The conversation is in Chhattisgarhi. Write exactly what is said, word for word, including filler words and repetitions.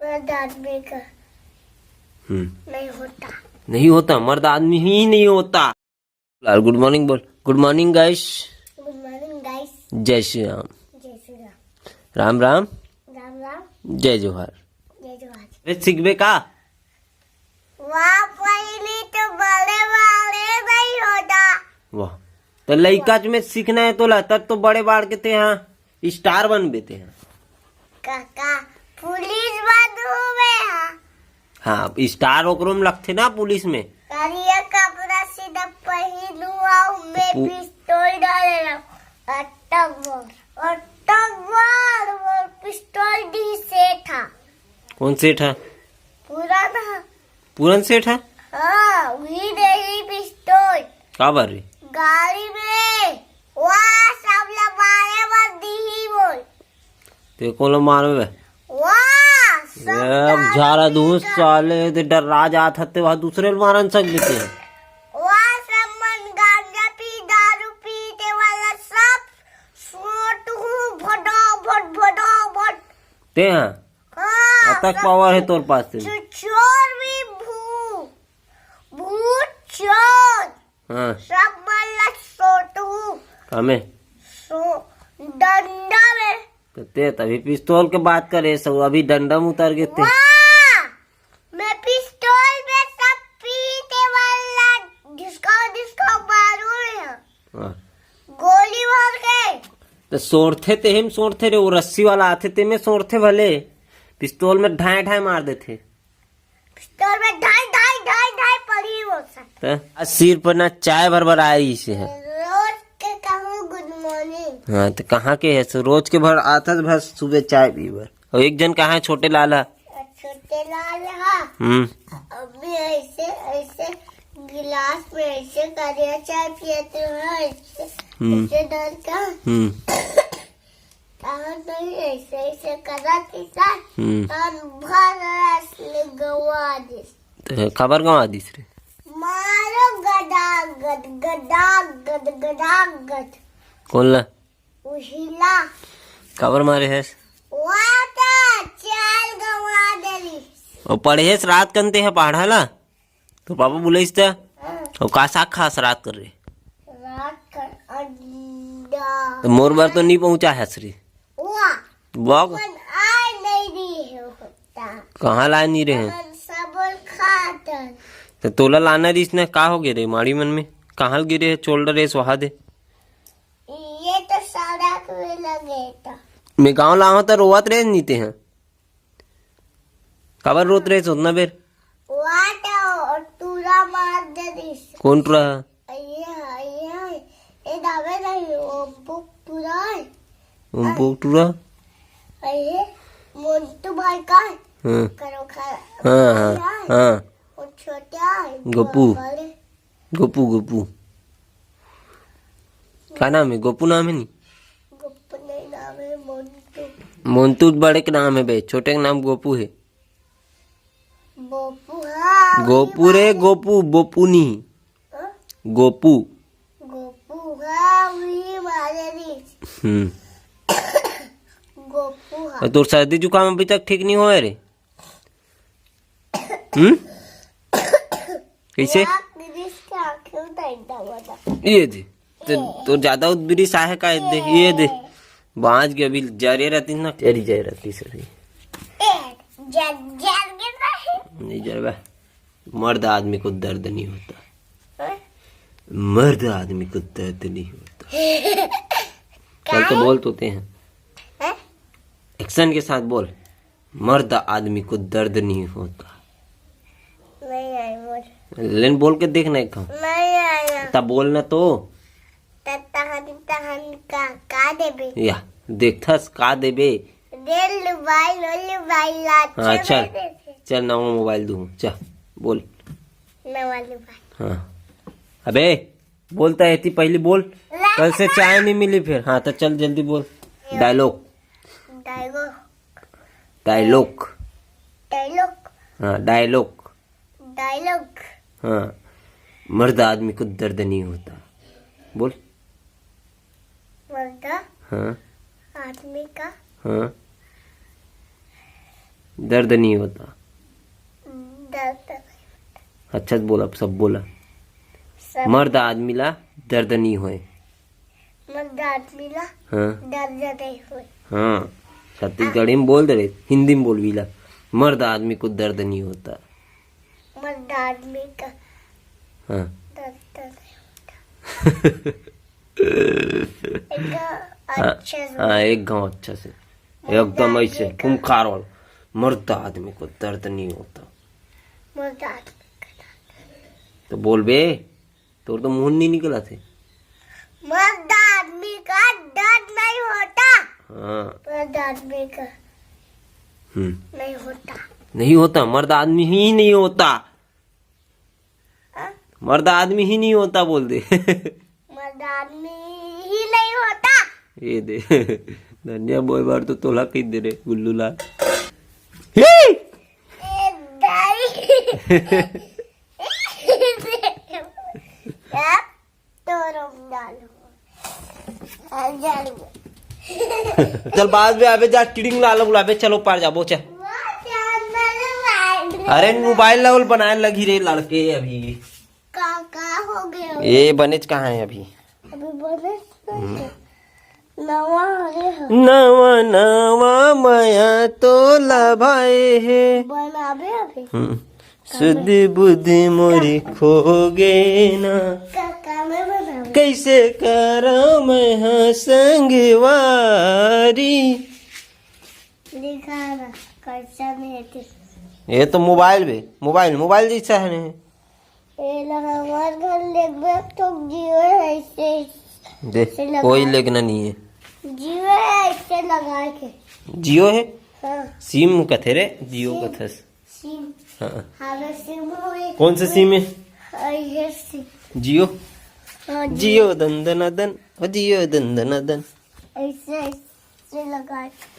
मर्द आदमी का हम्म। नहीं होता। नहीं होता, मर्द आदमी ही नहीं होता। गुड मॉर्निंग बोल। गुड मॉर्निंग गाइस। गुड मॉर्निंग गाइस। जय श्री राम। जय श्री राम। राम राम। राम राम। जय जोहार। जय जोहार। अरे सीखबे का? वाह, पहली तो बड़े बड़े नहीं होता। वाह, तो लइका में सीखना है तोला, तब तो बड़े बाढ़ के ते हाँ स्टार बनबे ते हाँ। काका, पुलिस बनूं मैं हाँ। हाँ, स्टार ओकरो में लगथे ना पुलिस में। करिया कपड़ा सीधा पहिनू अउ मैं पु- पिस्तौल डाले रहूं। अटक मार, अटक मार, वो पिस्तौल दी सेठ हा। कौन सेठ हा? पुराना। पुरन सेठ हा? हाँ, वही नहीं पिस्तौल। का बर रे? गाड़ी में। वाह, सब ला मारे बर दिही बोल। ते कोन ला मारबे? वाह, सब ये अब दारू झारा पी दूस का। साले, ते डर्रा जात हते, वहाँ दूसरे ल मारन सक देते हैं। वाह, सब मन गांजा पी, दारू पी, ते वाला सब सोट हूँ, भटाभट, भटाभट। ते हाँ? हाँ, अतक सब पावर है तोर पास ते। चो-, चोर भी भू-, भूत चोर। हाँ। सब मन ला सोटहूँ। कामे? सो-, डंडा में। तो ते तभी पिस्तौल के बात करे, सब अभी डंडा में उतर गे ते। वाह! मैं पिस्तौल में सब पीटे वाला डिस्को, डिस्को मारूँ यहाँ। हाँ। गोली मार के। तो सोड़थे ते हम सोड़थे रे, वो रस्सी वाला आथे ते में सोड़थे भले, पिस्तौल में ढाई ढाई मार देथे। पिस्तौल में ढाई, ढाई, ढाई, ढाई पड़ी हो सकता। त आज सिर पर ना चाय भर भर आइस हे। रोज के कहूँ गुड मॉर्निंग। हाँ, तो कहाँ के है? सो रोज के भर आथस भर सुबह चाय पी बर। और एक जन कहाँ है? छोटे लाल है। छोटे लाल है। हम्म। अभी ऐसे, ऐसे गिलास में ऐसे करिया चाय पिए तो है, ऐसे, हम्म। ऐसे डर का। हम्म। तहन तो ही ऐसे, ऐसे करत ही सर, हम्म। तहन भर रस ले गवा दिस। तो काबर गवा दिस रे? मारो गदा गद, गदा गद, गदा गद। कोन ला? उहिला। काबर मारे हस? वा तो चाल गवा देली। ओ पढ़े हस रात कन ते ह पहाड़ा ला? तो पापा बोले इस त? हाँ। ओ का साग खास रात कर रे? रात कर अंडा। तो मोर बर तो नहीं पहुंचा हस रे। वाह। बग। मन आय नहीं रही होता। कहाँ लाय नहीं रहे? मन सबल खातन। तो तोला लाना रहिस ना, का हो गे रे माड़ी मन में? कहाँ गिरे है? चोल डरे सुहा दे। ये तो सड़क में लगे था। मैं गाँव लावा तो रोवत रहे नहीं ते हैं। काबर रोत रहे उतना बेर? वाट और टूरा मार दे दिस। कौन टूरा? ये, ये, ये दावे नहीं, वो बुक टूरा है। वो बुक टूरा? ये मोंटू भाई का है। हाँ। करो खा-, हाँ, हाँ, भाई है। हाँ। वो छोटा है, गोपू। बड़े। गोपू, गोपू। का नाम है? गोपू नाम है नी? गोपू नहीं नाम है, मोंटू। मोंटू बड़े के नाम है बे, छोटे के नाम गोपू है। बोपू, हाँ, गोपू रे, गोपू, बोपू नी। हाँ? गोपू। गोपू, हाँ, वही मारे नी। हम्म। गोपू, हाँ। और तोर सर्दी जुकाम अभी तक ठीक नहीं होय रे? हम्म? कैसे? ये दे। तो, तो ज्यादा उद बिरिस आहे का? ये दे, ये दे। बाँच के अभी जरे रहती ना, तेरी जय रहती सर। नहीं जरबा। मर्द आदमी को दर्द नहीं होता। मर्द आदमी को दर्द नहीं होता। चल तो बोल तो ते हैं। एक्शन के साथ बोल। मर्द आदमी को दर्द नहीं होता। नहीं आए बोल। लेन बोल के देखना एक। नहीं आया। तब बोलना तो। तहन, तहन का, का देबे? या, देखथस का देबे? रेल लुबाई, लोल लुबाई, लाछे हाँ, चल। चल, नवा मोबाइल दूँ। चल, बोल। नवा लुबाई। हाँ। अबे, बोलता है, इतनी पहली बोल। कल से चाय नहीं मिली फिर। हाँ, तो चल, जल्दी बोल। डायलॉग। डायलॉग। डायलॉग। डायलॉग। हाँ, डायलॉग। डायलॉग। हाँ, मर्द आदमी को दर्द नहीं होता। बोल। मर्द हाँ। आदमी का हाँ। दर्द नहीं होता। दर्द नहीं होता। अच्छा से बोला, सब बोला। सब मर्द आदमी ला दर्द नहीं होए। मर्द आदमी ला हाँ। दर्द नहीं होए। हाँ, छत्तीसगढ़ी में बोल दे रे, हिंदी में बोलबे ला। मर्द आदमी को दर्द नहीं होता। मर्द आदमी का हाँ। दर्द नहीं होता। एक हाँ, अच्छा से हाँ, एक गाँव अच्छा से। मर्द एकदम आदमी ऐसे का खूंखार वाला। मर्द आदमी को दर्द नहीं होता। मर्द आदमी का दर्द। तो बोलबे, तोर तो मुंह नहीं निकला थे। मर्द आदमी का दर्द नहीं होता। हाँ। मर्द आदमी का हम्म। नहीं होता। नहीं होता, मर्द आदमी ही नहीं होता। हाँ? मर्द आदमी ही नहीं होता बोल दे। मर्द आदमी ही नहीं होता। ये दे। धनिया बोए बार तो तोला कह दे रे गुल्लू लाल। ही! ए दाई। अब तो रुक डालो। आ, डालो। चल बाद में आबे जा, किडिंग लाल बुलाबे, चलो पार जाबो, चल। वो चैनल वाइड अरे मोबाइल ला बनाए लगी रे लड़के अभी। का, का हो गया? ये बनेच कहाँ है अभी? अभी बने हम्म। नवा आगे है। नवा नवा मया तो लभाए है। बनाबे अभी। हम्म। सुध बुध मोरी खो गे ना। का, का मैं बनाबे? कैसे करा मैं हाँ संगवारी? दिखा ना, कैसा नहीं है? ये तो मोबाइल बे, मोबाइल, मोबाइल जैसा है नहीं। ए लगा हमार घर लेगबे तो जियो है ऐसे, दे, ऐसे लगा। कोई लेगना नहीं है। जियो है ऐसे लगा के। जियो है? हाँ। सिम कथे रे, जियो सिम। कथस। सिम। हाँ। हाँ, बे सिम होई। कौन सा सिम है? हाँ, ये सिम। जियो? हाँ, जियो। जियो दन दन दन, ओ जियो दन दन दन। ऐसे, ऐसे लगा के।